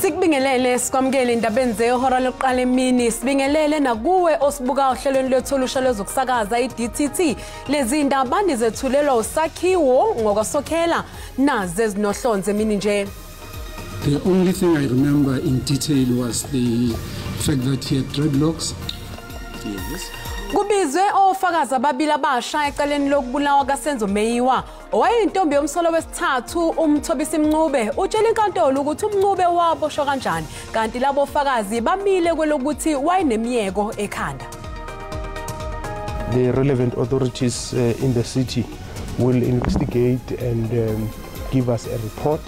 Sikubingelele sikwamukele indabeni zehora lokuqala emini, sibingelele nakuwe osibuka ohlelweni lwethu olusha lwezokusakaza i-DTT. Lezi ndaba nizethulelwa usakhiwo ngokwasokhela naze ezinohlonze emini nje. The only thing I remember in detail was the fact that he had dreadlocks. Yes. Kubizwe ofakazi ababili abasha ecaleni lokubulawa kaSenzo Meyiwa. Owayeyintombi yomsolo wesithathu uMthobisi Mncube utshela inkantolo ukuthi uMncube waboshwa kanjani, kanti labo fakazi bamile kwelokuthi wayenemiyeko ekhanda. The relevant authorities in the city will investigate and give us a report.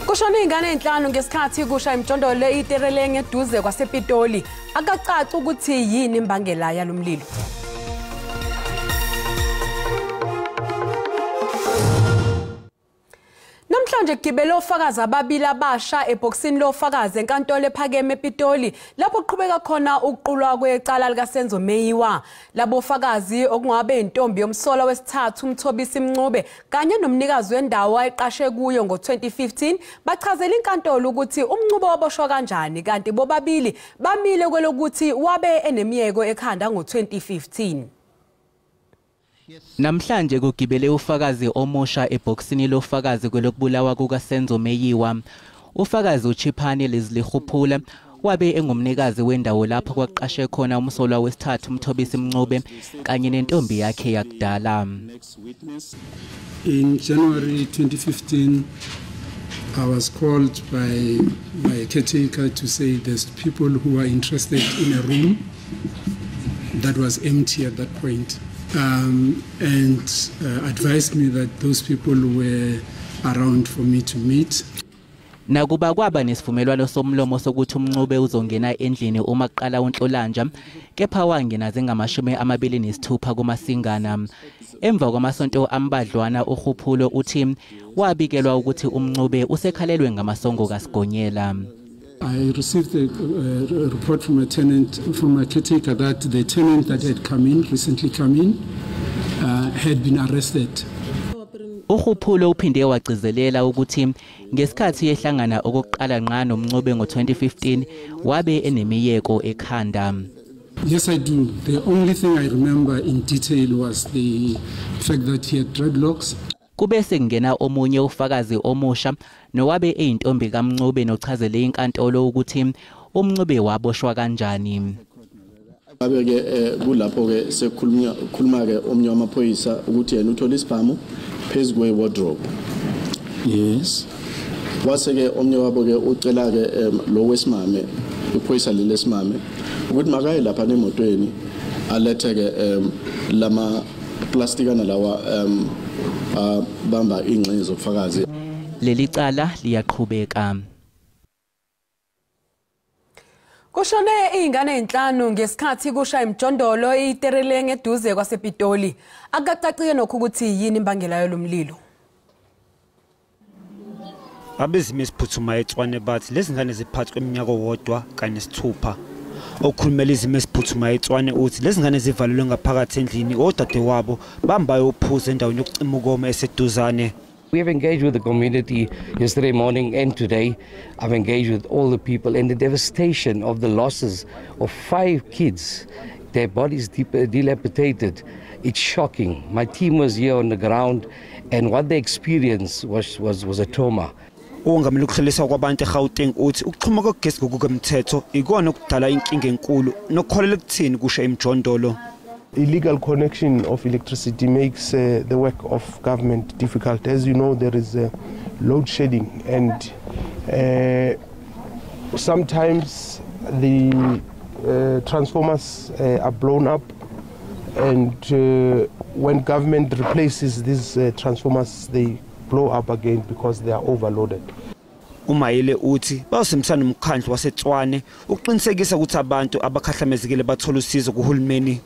Kushone izingane ezinhlanu ngesikhathi kusha imijondolo itereleng eduze kwasePitoli. Akacaci ukuthi yini imbangela yalomlilo. Namhlanje kugibele ofakazi ababili abasha ebhokisini lofakazi enkantolo ephakeme ePitoli lapho kuqhubeka khona ukuqulwa kwecala likaSenzo Meyiwa. Labo fakazi okungabe intombi yomsolwa wesithathu uMthobisi Mncube kanye nomnikazi wendawo ayiqashe kuyo ngo-2015 bachazela inkantolo ukuthi uMncube waboshwa kanjani, kanti bobabili bamile kwelokuthi wabe enemiyeko ekhanda ngo-2015. Namhlanje kugibele ufakazi omusha ebhokisini lofakazi kwelokubulawa kukaSenzo Meyiwa. Ufakazi uChipane Leslie Khuphula wabe engumnikazi wendawo lapho kwaqashe khona umsolwa wesithathu uMthobisi Mncube kanye nentombi yakhe yakudala. In January 2015 I was called by my caretaker to say there's people who are interested in a room that was empty at that point. And advised me that those people were around for me to meet. Nakuba kwaba nesivumelwano somlomo sokuthi uMncube uzongena endlini uma kuqala uNhlolanja, kepha wangena zinga-26 kuMasingana. Emva kwamasonto ambadlwana uKhuphulo uthi wabikelwa ukuthi uMncube usekhalelwe ngamasongo kaSigonyela. I received a report from a tenant, from a caretaker, that the tenant that had come in, recently come in, had been arrested. UKhuphula uphinde wagcizelela ukuthi ngesikhathi ehlangana okokuqala ngqa noMncube ngo-2015 wabe enemiyeko ekhanda. Yes, I do. The only thing I remember in detail was the fact that he had dreadlocks. Kube sekungena omunye ufakazi omusha nowabe eyintombi kaMncube nochazele inkantolo ukuthi uMncube waboshwa kanjani. Abe ke kulapho ke sekukhuluma ke omnye wamaphoyisa ukuthi yena uthola isibhamu phezu kwe wardrobe. Yes. Wase ke omnye wabo ke ucela ke lo wesimame, iphoyisa lelesimame ukuthi makaye lapha nemotweni alethe ke lama plastikana lawa bamba ingxenye zobufakazi. Leli cala liyaqhubeka. Kushone izingane ezinhlanu ngesikhathi kusha imijondolo itereleng eduze kwasePitoli. Akacacile nokho ukuthi yini imbangela yalomlilo. Abezimo esiphuthumayo eTshwane bathi lezi ngane ziphathwe kweminyaka owodwa kanye nesithupha. Okhulumela izimo esiphuthumayo eTshwane uthi lezi ngane zivalelwe ngaphakathi endlini odadewabo bambayo uphuzo endaweni yokucima ukoma eseduzane. We have engaged with the community yesterday morning and today. I've engaged with all the people, and the devastation of the losses of 5 kids, their bodies dilapidated. It's shocking. My team was here on the ground, and what they experienced was a trauma. Ongamele ukuhleliswa kwabantu eGauteng uthi ukuxhuma kogesi ngokukomthetho ikona okudala inkinga enkulu nokukholela ekuthini kusha imijondolo. Illegal connection of electricity makes the work of government difficult. As you know, there is load shedding, and sometimes the transformers are blown up, and when government replaces these transformers, they blow up again because they are overloaded. Umayile uthi bawusemsana umkhandlu waseTshwane ukuqinisekisa ukuthi abantu abakhahlamezekile bathola usizo kuhulumeni.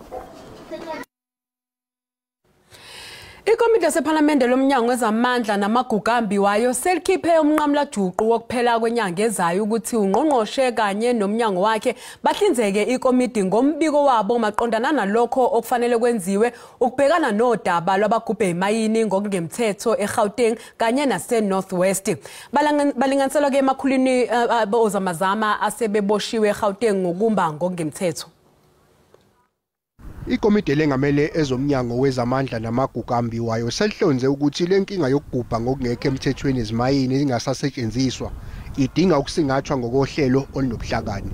Ikomiti Ikomiti lasePhalamende lomnyango wezamandla namagugu ambiwayo selikhiphe umnqamulajuqu wokuphela kwenyanga ezayo ukuthi ungqongqoshe kanye nomnyango wakhe bahlinzeke ikomiti ngombiko wabo maqondana nalokho okufanele kwenziwe ukubhekana nodaba lwabagubhe imayini ngokungemthetho eGauteng kanye nase-North West. Balinganiselwa ke emakhulwini ozamazama asebeboshiwe eGauteng ngokumba ngokungemthetho. Ikomiti elengamele ezomnyango wezamandla namagugu ambiwayo selihlonze ukuthi lenkinga yokugubha ngokungekho emthethweni ezimayini ezingasasetshenziswa idinga ukusingathwa ngokohlelo olunobuhlakani.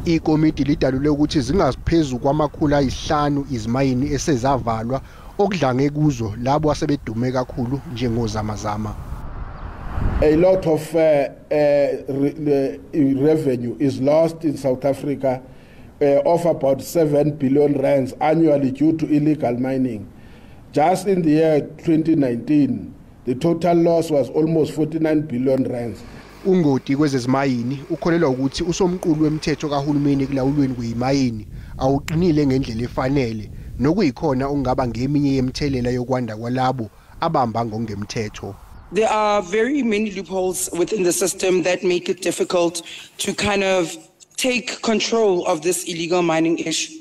Ikomiti lidalule ukuthi zingaphezu kwama-500 izimayini esezavalwa okudlange kuzo labo asebedume kakhulu njengozamazama. A lot of revenue is lost in South Africa of about 7 billion rands annually due to illegal mining. Just in the year 2019, the total loss was almost 49 billion rands. Ungoti kwezezimayini ukholelwa ukuthi usomqulu wemthetho kahulumeni kulawulweni kweyimayini awuqinile ngendlela efanele nokuyikhona ongaba ngeminye yemthelela yokwanda kwalabo abamba ngokungemthetho. There are very many loopholes within the system that make it difficult to kind of take control of this illegal mining issue.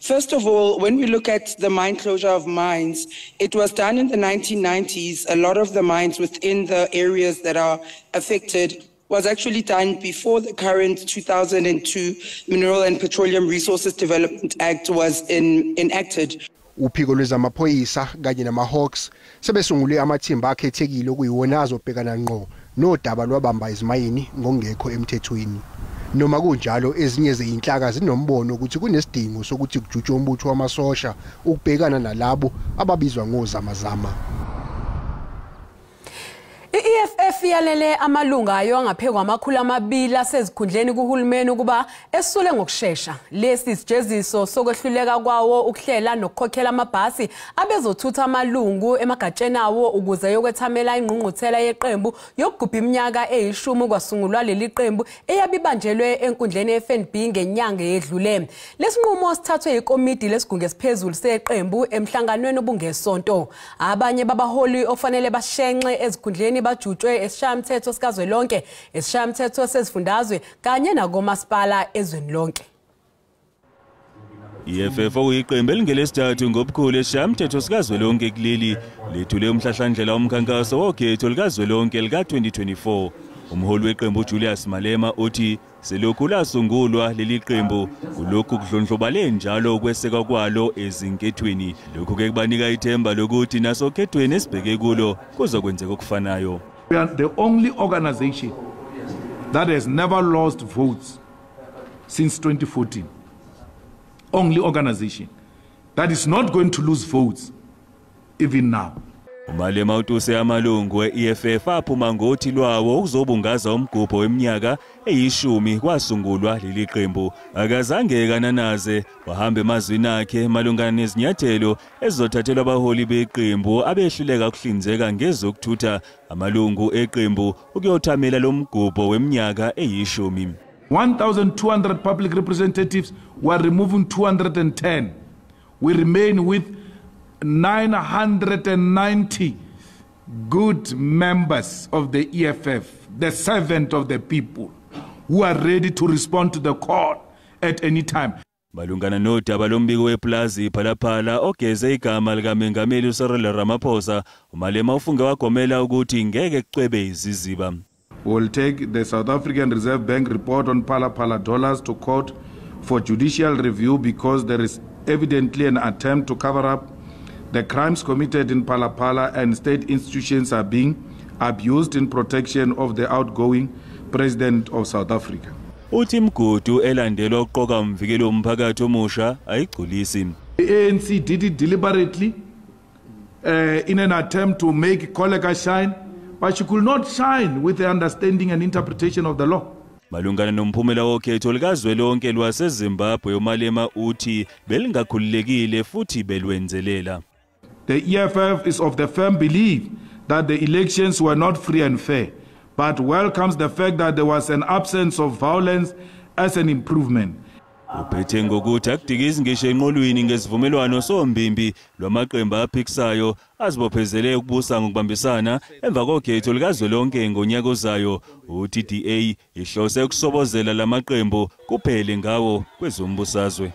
First of all, when we look at the mine closure of mines, it was done in the 1990s. A lot of the mines within the areas that are affected was actually done before the current 2002 Mineral and Petroleum Resources Development Act was enacted. Uphiko lwezamaphoyisa kanye nama-Hawks sebesungule amathimba akhethekile okuyiwona azobhekana ngqo nodaba lwabamba izimayini ngokungekho emthethweni. Noma kunjalo, ezinye zezinhlaka zinombono ukuthi kunesidingo sokuthi kujutshwe umbutho wamasosha ukubhekana nalabo ababizwa ngozamazama. I-EFF iyalele amalunga ayo angaphezu kwama-200 asezikhundleni kuhulumeni ukuba esule ngokushesha. Lesi sijeziso sokwehluleka kwawo ukuhlela nokukhokhela amabhasi abezothutha amalungu emagatsheni awo ukuze yokwethamela ingqungquthela yeqembu yokugubha iminyaka eyi-10 kwasungulwa leli qembu eyabibanjelwe enkundleni ye-FNB ngenyanga eyedlule. Lesinqumo sithathwe ikomiti lesigungu esiphezulu seqembu emhlanganweni obungesonto. Abanye babaholi ofanele bashenxe ezikhundleni bajutshwe esishayamthetho sikazwelonke, esishayamthetho sezifundazwe kanye nakomasipala ezweni lonke. I-EFF okuyiqembu elingelesithathu ngobukhulu esishayamthetho sikazwelonke kuleli lethule umhlahlandlela womkhankaso wokhetho likazwelonke lika-2024. Umholi weqembu uJulius Malema uthi selokhu lasungulwa leli qembu kulokhu kudlondlobale njalo ukweseka kwalo ezinkethweni. Lokhu-ke kubanika ithemba lokuthi nasokhethweni esibheke kulo kuzokwenzeka okufanayo. We are the only organization that has never lost votes since 2014. Only organization that is not going to lose votes even now. uMalema utuse amalungu e-EFF aphuma ngothi lwawo ukuzobungaza umgubho weminyaka eyi-10 kwasungulwa leli qembu. Akazange kananaze wahamba emazwini akhe malungana nezinyathelo ezizothathelwa abaholi beqembu abehluleka ukuhlinzeka ngezokuthutha amalungu eqembu ukuyothamela lo mgubho weminyaka eyi-10. 1,200 public representatives were removing 210. We remain with 990 good members of the EFF, the servant of the people, who are ready to respond to the call at any time. Malungana nodaba lombiko weplazi Phalaphala ogeze igama likamengameli uCyril Ramaphosa, uMalema ufunge wagomela ukuthi ngeke kucwebe iziziba. We will take the South African Reserve Bank report on Phalaphala dollars to court for judicial review because there is evidently an attempt to cover up the crimes committed in Phalaphala and state institutions are being abused in protection of the outgoing president of South Africa. Uthi imigudu elandelwa ukuqoka umvikeli womphakathi omusha ayigculisi. The ANC did it deliberately in an attempt to make Koleka shine, but she could not shine with the understanding and interpretation of the law. Malungana nomphumela wokhetho likazwelonke lwaseZimbabwe, uMalema uthi belingakhululekile futhi belwenzelela. The EFF is of the firm belief that the elections were not free and fair, but welcomes the fact that there was an absence of violence as an improvement. Uphethe ngokuthi akudikizi ngisho enqolweni ngesivumelwano sombimbi lwamaqembu aphikisayo azibophezele ukubusa ngokubambisana emva kokhetho likazwelonke ngonyaka ozayo. Uthi DA ihlose ukusobozela lamaqembu kuphele ngawo kwezombusazwe.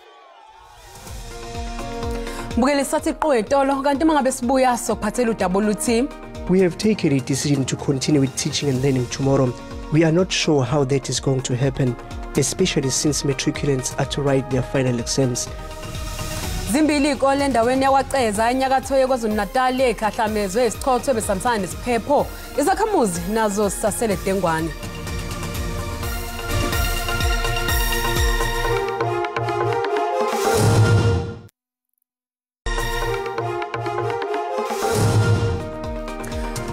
Mbukeli sathi qwetolo kanti mangabe sibuya sokuphathela udaba oluthi We have taken a decision to continue with teaching and learning tomorrow. We are not sure how that is going to happen, especially since matriculants are to write their final exams. Zimbili izikole endaweni yakwaCeza enyakatho yeKwaZulu-Natal ekhahlamezwe isichotho besambisana nesiphepho. Izakhamuzi nazo sisasele dengwane.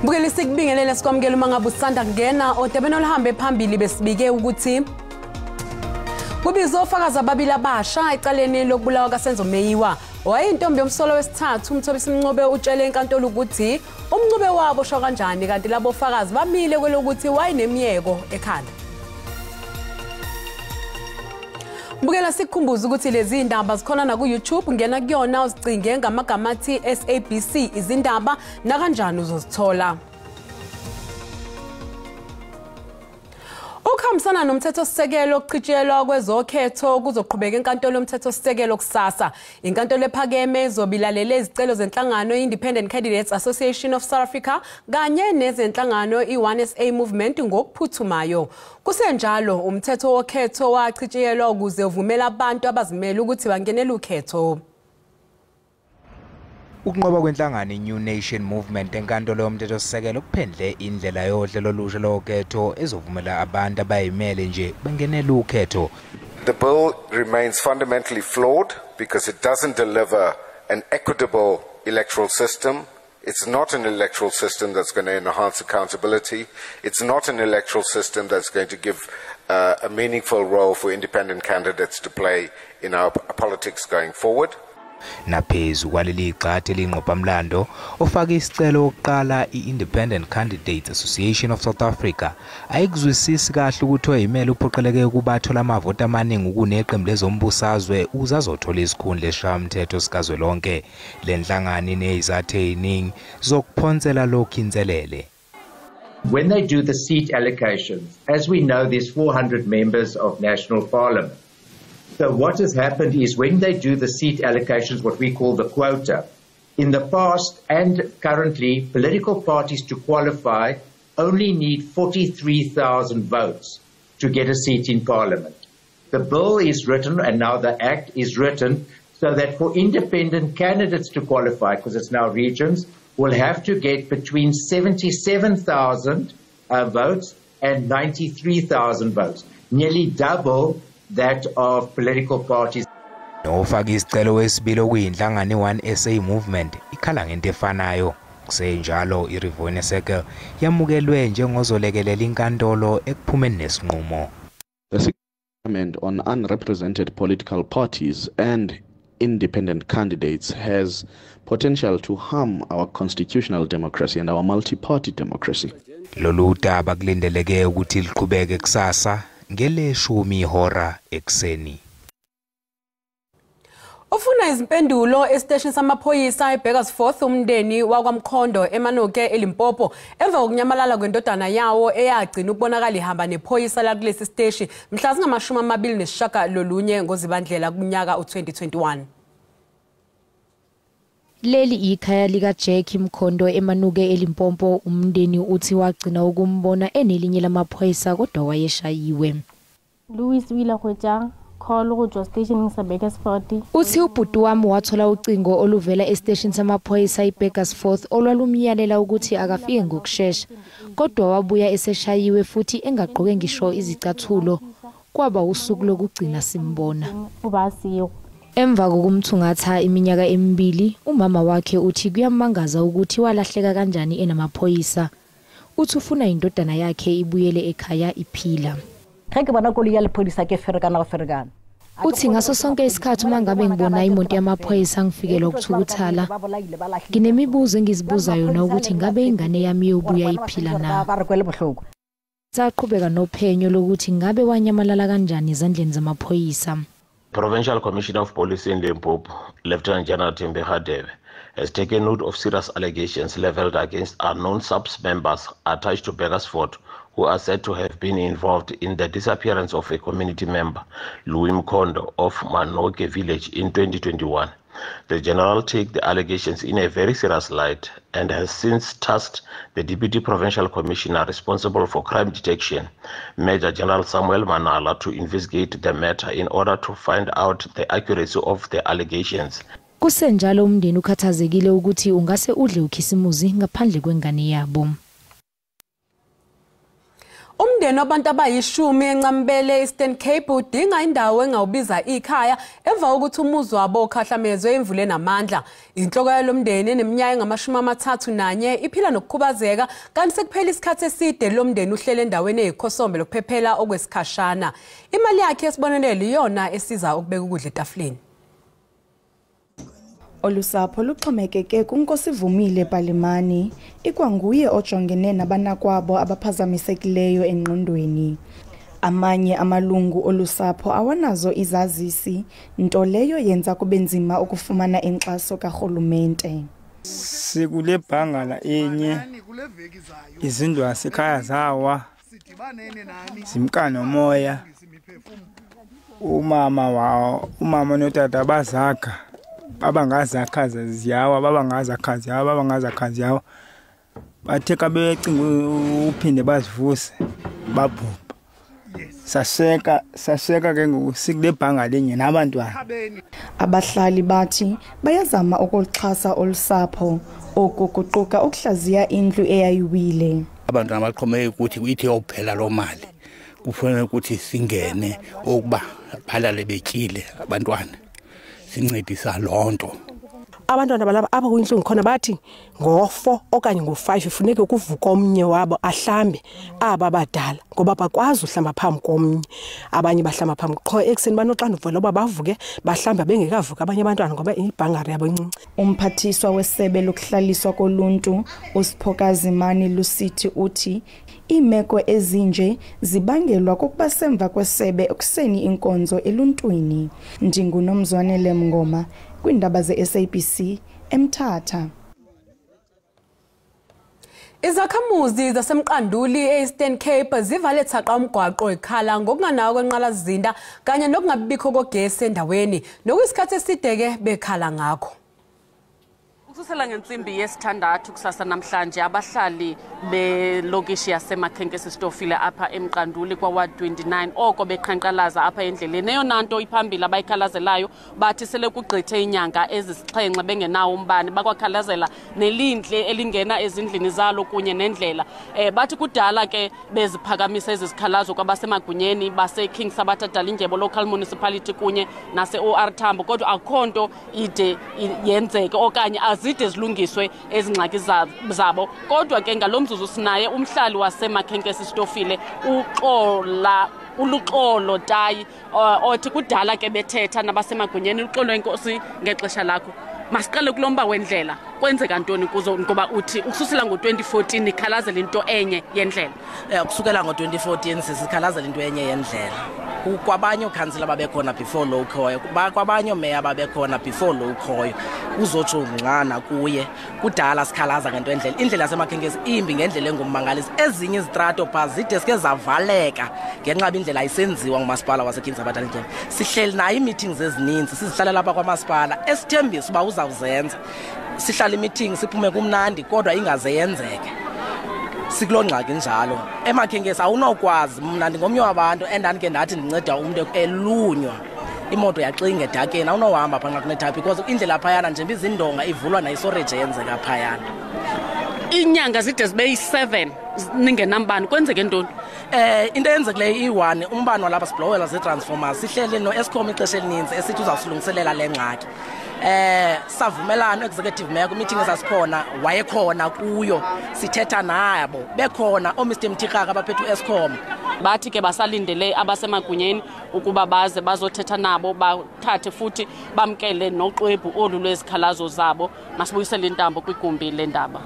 Mbukeli sikubingelele sikwamukela uma ngabe usanda kungena odabeni oluhambe phambili besibike ukuthi kubizwa ofakazi ababili abasha ecaleni lokubulawa kaSenzo Meyiwa. Wayintombi yomsolo wesithathu uMthobisi Mncube utshele inkantolo ukuthi uMncube waboshwa kanjani kanti labo fakazi bamile kwelokuthi wayenemiyeko ekhanda. Mbukela sikukhumbuza ukuthi lezi indaba zikhona na ku YouTube, ngena kuyona uzicinge ngamagama athi SABC izindaba nakanjani uzozithola. Ukuhambisana nomthethosisekelo okuchitshiyelwa kwezokhetho kuzoqhubeka enkantolo yomthethosisekelo kusasa. Inkantolo ephakeme izobilalela izicelo zenhlangano i-Independent Candidates Association of South Africa kanye nezenhlangano i-1SA Movement ngokuphuthumayo. Kusenjalo umthetho wokhetho wachitshiyelwa ukuze uvumele abantu abazimele ukuthi bangenele ukhetho. Ukunqoba kwenhlangano i-New Nation Movement enkantolo yomthethosisekelo kuphendle indlela yohlelo olusha lokhetho ezovumela abantu abayimele nje bengenele ukhetho. The bill remains fundamentally flawed because it doesn't deliver an equitable electoral system. It's not an electoral system that's going to enhance accountability. It's not an electoral system that's going to give a meaningful role for independent candidates to play in our politics going forward. Naphezu kwaleli gxathu elingqophamlando ofake isicelo oqala i-Independent Candidates Association of South Africa ayikuzwisisi kahle ukuthi oyimele uphoqeleke ukuba athola amavoti amaningi kuneqembu lezombusazwe ukuze azothola isikhundla esishayamthetho sikazwelonke. Le nhlangano inezizathu eziningi zokuphonsela lokhu inselele. When they do the seat allocations, as we know, there's 400 members of national parliament. So what has happened is when they do the seat allocations, what we call the quota, in the past and currently, political parties to qualify only need 43,000 votes to get a seat in parliament. The bill is written, and now the act is written, so that for independent candidates to qualify, because it's now regions, will have to get between 77,000 votes and 93,000 votes, nearly double that of political parties. Nofaka isicelo wesibili okuyinhlangano i-1SA Movement ikhala ngento efanayo. Kusenjalo iRivonia Circle yamukelwe njengozolekelela inkantolo ekuphumeni nesinqumo. The government on unrepresented political parties and independent candidates has potential to harm our constitutional democracy and our multi-party democracy. Lolu daba kulindeleke ukuthi liqhubeke kusasa ngeleshumi ihora ekuseni. Ufuna izimpendulo esiteshini samaphoyisa eBurgersfort umndeni wakwaMkhondo eManuke eLimpopo emva kokunyamalala kwendodana yawo eyagcina ukubonakala ihamba nephoyisa lakulesi siteshi mhla zingama-29 ngoZibandlela kunyaka u-2021. Leli ikhaya lika Jackie Mkhondo eManuke eLimpopo. Umndeni uthi wagcina ukumbona enelinye lamaphoyisa kodwa wayeshayiwe. Louis wila hwetša call go tswa station sa Burgersfort. Uthi ubhuti wami wathola ucingo oluvela estation samaphoyisa iBurgersfort olwalumyalela ukuthi akafike ngokushesha, kodwa wabuya eseshayiwe futhi engagqoke ngisho izicathulo. Kwaba usuku lokugcina simbona. Emva kokumthungatha iminyaka emibili, umama wakhe uthi kuyamangaza ukuthi walahleka kanjani enamaphoyisa. Uthi ufuna indodana yakhe ibuyele ekhaya iphila. Uthi ngaso sonke isikhathi uma ngabe ngibona imoto yamaphoyisa ngifikelwa ukuthukuthela. Nginemibuzo engizibuza yona ukuthi ngabe ingane yami iyobuya iphila na. Saqhubeka nophenyo lokuthi ngabe wanyamalala kanjani ezandleni zamaphoyisa. Provincial Commissioner of Police in Limpopo, Lieutenant General Thembi Radebe, has taken note of serious allegations leveled against unknown SAPS members attached to Burgersfort who are said to have been involved in the disappearance of a community member, Louis Mkondo of Manoke village in 2021. The general took the allegations in a very serious light and has since tasked the Deputy Provincial Commissioner responsible for crime detection, Major General Samuel Manala, to investigate the matter in order to find out the accuracy of the allegations. Kusenjalo umndeni ukhathazekile ukuthi ungase udle ukhisimuzi ngaphandle kwengane yabo. Umndeni wabantu abayishumi eNcambele Eastern Cape udinga indawo engawubiza ikhaya emva kokuthi umuzi wabo ukhahlamezwe imvula enamandla. Inhloko yalomndeni eneminyaka engama-31 iphila nokukhubazeka kanti sekuphela isikhathi eside lo mndeni uhlele endaweni eyikhosombe lokuphephela okwesikhashana. Imali yakhe yesibonelelo iyona esiza ukubeka ukudla etafuleni. Olusapho luxhomekeke kuNkosivumile Balimani, ikwanguye ojongene nabanakwabo abaphazamisekileyo engqondweni. Amanye amalungu olusapho awanazo izazisi, nto leyo yenza kube nzima ukufumana inkxaso karhulumente. Sikule bhangala enye izindlu zasekhaya zawa zimka nomoya. Umama notata bazakha babangazakha ziyawa babangazakha ziyawa babangazakha ziyawa bathe xa becinga uphinde bazivuse babhubha. Saseka ke ngoku sikule bhanga lenye nabantwana. Abahlali bathi bayazama ukuluxhasa olusapho, oku kuquka ukuhlaziya indlu eyayiwile. Abantwana baxhomekeke ukuthi ithi yophela loo mali kufanele ukuthi singene ukuba balale betyile abantwana, sincedisa loo nto. Abantwana balapha apha kwintlungu khona bathi ngo-4 okanye ngo-5 funeke ukuvuka omnye wabo ahlambe aba badala ngoba bakwazi uhlamba phambi komnye, abanye bahlamba phambi qho ekuseni banoxanduva loba bavuke bahlamba bengekavuki abanye abantwana ngoba ibhangari yabo incinci. Umphathiswa wesebe lokuhlaliswa koluntu uSiphokazi Mani Lusithi uthi iimeko ezinje zibangelwa kukuba semva kwesebe ekuseni inkonzo eluntwini. Ndingunomzwanele Mngoma kwiindaba ze-SABC eMthatha. Izakhamuzi zaseMqanduli e-Eastern Cape zivale thaqa umgwaqo ikhala ngokunganawo kwenqalasizinda kanye nokungabikho kogesi endaweni nokuyisikhathi eside ke bekhala ngakho. Ukususela ngentsimbi yesithandathu kusasa namhlanje abahlali belokishi yaseMakhenkesi Stofile apha eMqanduli kwa-Ward 29 oko beqhankqalaza apha endleleni. Eyona nto iphambili abayikhalazelayo bathi sele kugqithe iinyanga ezisixhenxe bengenawo umbane, bakwakhalazela nelindle elingena ezindlini zalo kunye nendlela. Bathi kudala ke beziphakamisa ezi zikhalazo kwabasemagunyeni base-King Sabatha Dalindyebo Local Municipality kunye nase-OR Tambo, kodwa akukho nto ide yenzeke okanye azide zilungiswe ezingxaki zabo. Kodwa ke ngalo mzuzu sinaye umhlali waseMakhenkesi Stofile uLuxolo Tayi othi kudala ke bethetha nabasemagunyeni. Luxolo, inkosi ngexesha lakho. Masiqale kulo mba wendlela, kwenzeka ntoni kuzo ngoba uthi ukususela ngo-2014 ikhalazela into enye yendlela? Ukusukela ngo-2014 sisikhalazela into enye yendlela. Kwabanye ookhansila babekhona before lo ukhoyo, kwabanye oomeya babekhona before lo ukhoyo, uzotsho ngxana kuye. Kudala sikhalaza ngento endlela. Indlela yaseMakhenkesi imbi ngendlela engummangaliso. Ezinye izitrato phaa zide sike zavaleka ngenxa yoba indlela ayisenziwa ngumasipala waseKing Sabatha Dalindyebo. Sihleli nayo ii-meetings ezininzi sizihlalela apha kwamasipala esithembisa uba uzawuzenza. Sihlala i-meeting siphume kumnandi kodwa ingaze yenzeke. Sikuloo ngxaki njalo. EMakhenkesi awunokwazi, mna ndingomnye wabantu endandike ndathi ndinceda umntu elunywa imoto yaxinga edakeni, awunohamba phaa nxa kunethayo because indlela phayana njengoba izindonga ivulwa nayisoreji eyenzeka phayana. Iinyanga zide zibe yi-7 ningenambane, kwenzeke ntoni? Into eyenzekileyo iyi-1, umbane walapha siblowelwa zii-transformers. Sihlele no-Eskom ixesha elininzi esithi uzawusilungiselela le ngxaki. Savumelana executive mayor kwi-meeting esasikhona, wayekhona kuyo, sithetha nabo bekhona ooMr Mthirhaka abaphethe u-Eskom. Bathi ke basalindele abasemagunyeni ukuba baze bazothetha nabo, bathathe futhi bamkele noxwebhu olu lwezikhalazo zabo. Masibuyisele intambo kwigumbi lendaba.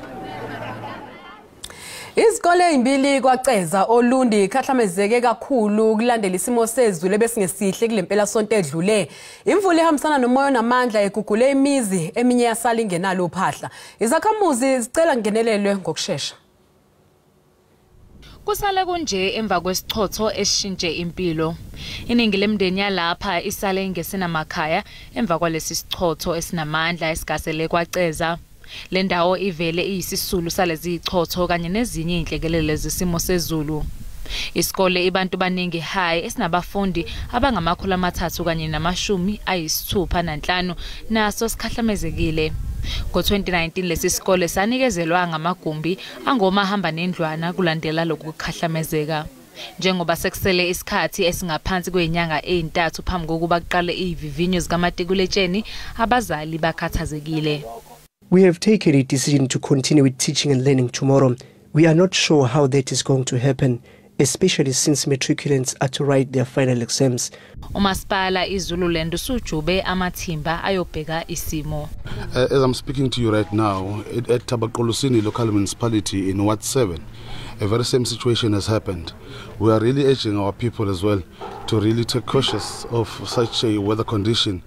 Izikole ezimbili kwaCeza Olundi ikhahlamezeke kakhulu kulandela isimo sezulu ebesingesihle kule mpelasonto edlule. Imvula ehambisana nomoya namandla egugule imizi eminye yasala ingenalo uphahla. Izakhamuzi zicela kungenelelwe ngokushesha. Kusale kunje emva kwesichotho esishintshe impilo. Iningi lemindeni yalapha isale ingesenamakhaya emva kwalesi sichotho esinamandla esigasele kwaCeza. Le ndawo ivele iyisisulu salezi zichotho kanye nezinye inhlekelele zesimo sezulu. Isikole iBantu Baningi High esinabafundi abangama-365 naso sikhahlamezekile. Ngo-2019 lesi sikole sanikezelwa ngamagumbi angomahamba nendlwana kulandela lokukhahlamezeka. Njengoba sekusele isikhathi esingaphansi kwezinyanga ezintathu phambi kokuba kuqale izivivinyo zikamatikuletsheni, abazali bakhathazekile. We have taken a decision to continue with teaching and learning tomorrow. We are not sure how that is going to happen, especially since matriculants are to write their final exams. Umasipala iZululand usujube amathimba ayobheka isimo. As I'm speaking to you right now, at Tabakolusini local municipality in Ward 7, a very same situation has happened. We are really urging our people as well to really take cautious of such a weather condition.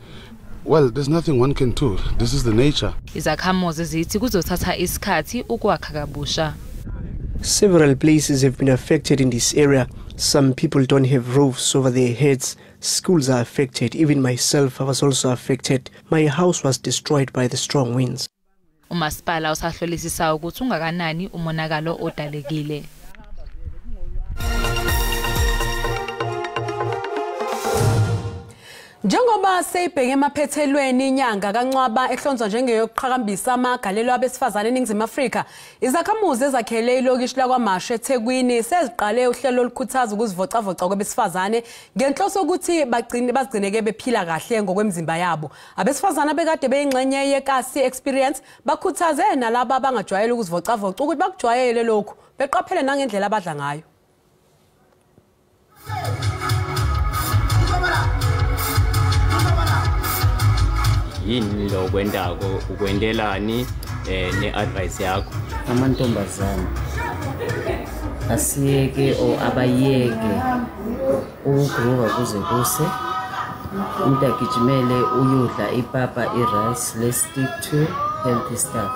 Well, there's nothing one can do. This is the nature. Izakhamuzi zithi kuzothatha isikhathi ukwakha kabusha. Several places have been affected in this area. Some people don't have roofs over their heads. Schools are affected. Even myself, I was also affected. My house was destroyed by the strong winds. Umasipala usahlolisisa ukuthi ungakanani umonakalo odalekile. Njengoba seyibheke emaphethelweni inyanga kaNcwaba ehlonzwa njengeyokuqhakambisa amagalelo abesifazane eNingizimu Afrika, izakhamuzi ezakhele ilokishi lakwaMashu eThekwini seziqale uhlelo olukhuthaza ukuzivocavoca kwabesifazane ngenhloso ukuthi bagcineke bephila kahle ngokwemizimba yabo. Abesifazane abekade beyingxenye yeKasi Experience bakhuthaze nalabo abangajwayele ukuzivocavoca ukuthi bakujwayele lokhu, beqaphele nangendlela abadla ngayo. Yini lo kwendako ukwendelani ne-advice yakho? Amantombazane asiyeke or abayeke ukugrowa kuze kuse, umuntu agijimele uyodla ipapa, i-rice. Let's stick to healthy stuff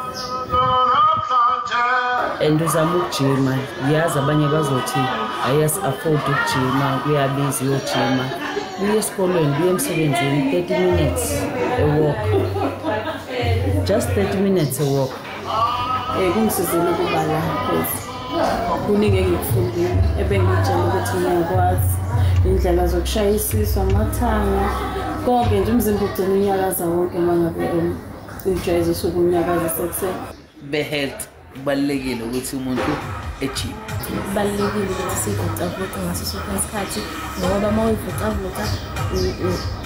and uzama ukujima. Yazi abanye bazothi ayas-afford ukujima, kuyabiza uyojima. Uye esikolweni, uye emsebenzini, 30 minutes a walk, just 30 minutes a walk. Kungisizile ukuba la because kuningi engikufundile ebengitshela ukuthi ngiyakwazi indlela zokushayisiswa amathanga konke nje, umzimba ugcina unyakaza wonke uma ngabe ujwayezisa ukunyakazisa ekuseni. Be-health kubalulekile ukuthi umuntu ejime. Kubalulekile ukuthi siyivocavoce ngaso sonke isikhathi ngoba uma uyivocavoca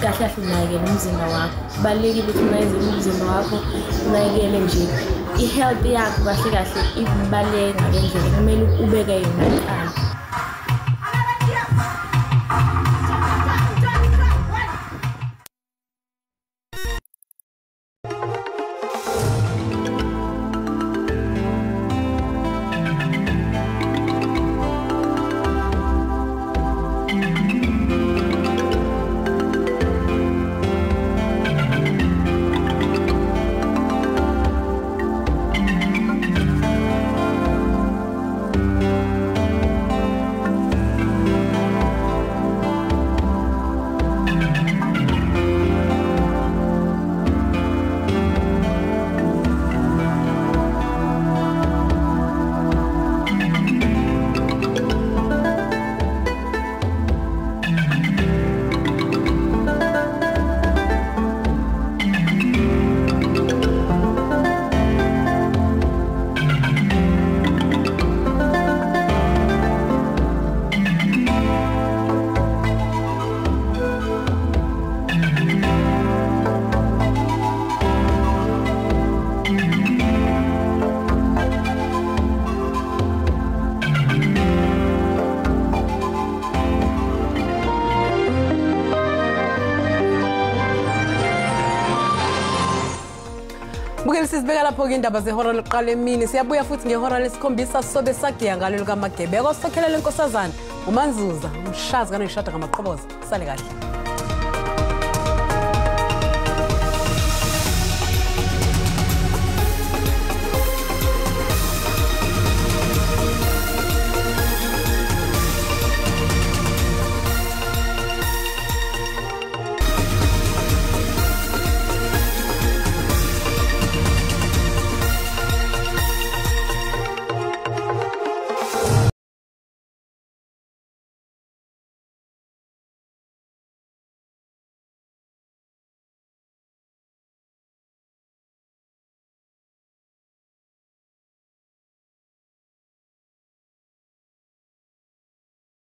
kahle kahle unakekela umzimba wakho. Kubalulekile ukuthi unakekele umzimba wakho, unakekele nje i-health yakho kahle kahle ibaluleke ngale ndlela kumele ubeke yona kuqala. Bukeli, sizibeka lapho-ke indaba zehora lokuqala emini. Siyabuya futhi ngehora lesikhombisa, sobe sagiya ngalo lukamagebeko sokhelela inkosazana uManzuza umshazi kanoyishada ngamaqhoboza. Sale kahle.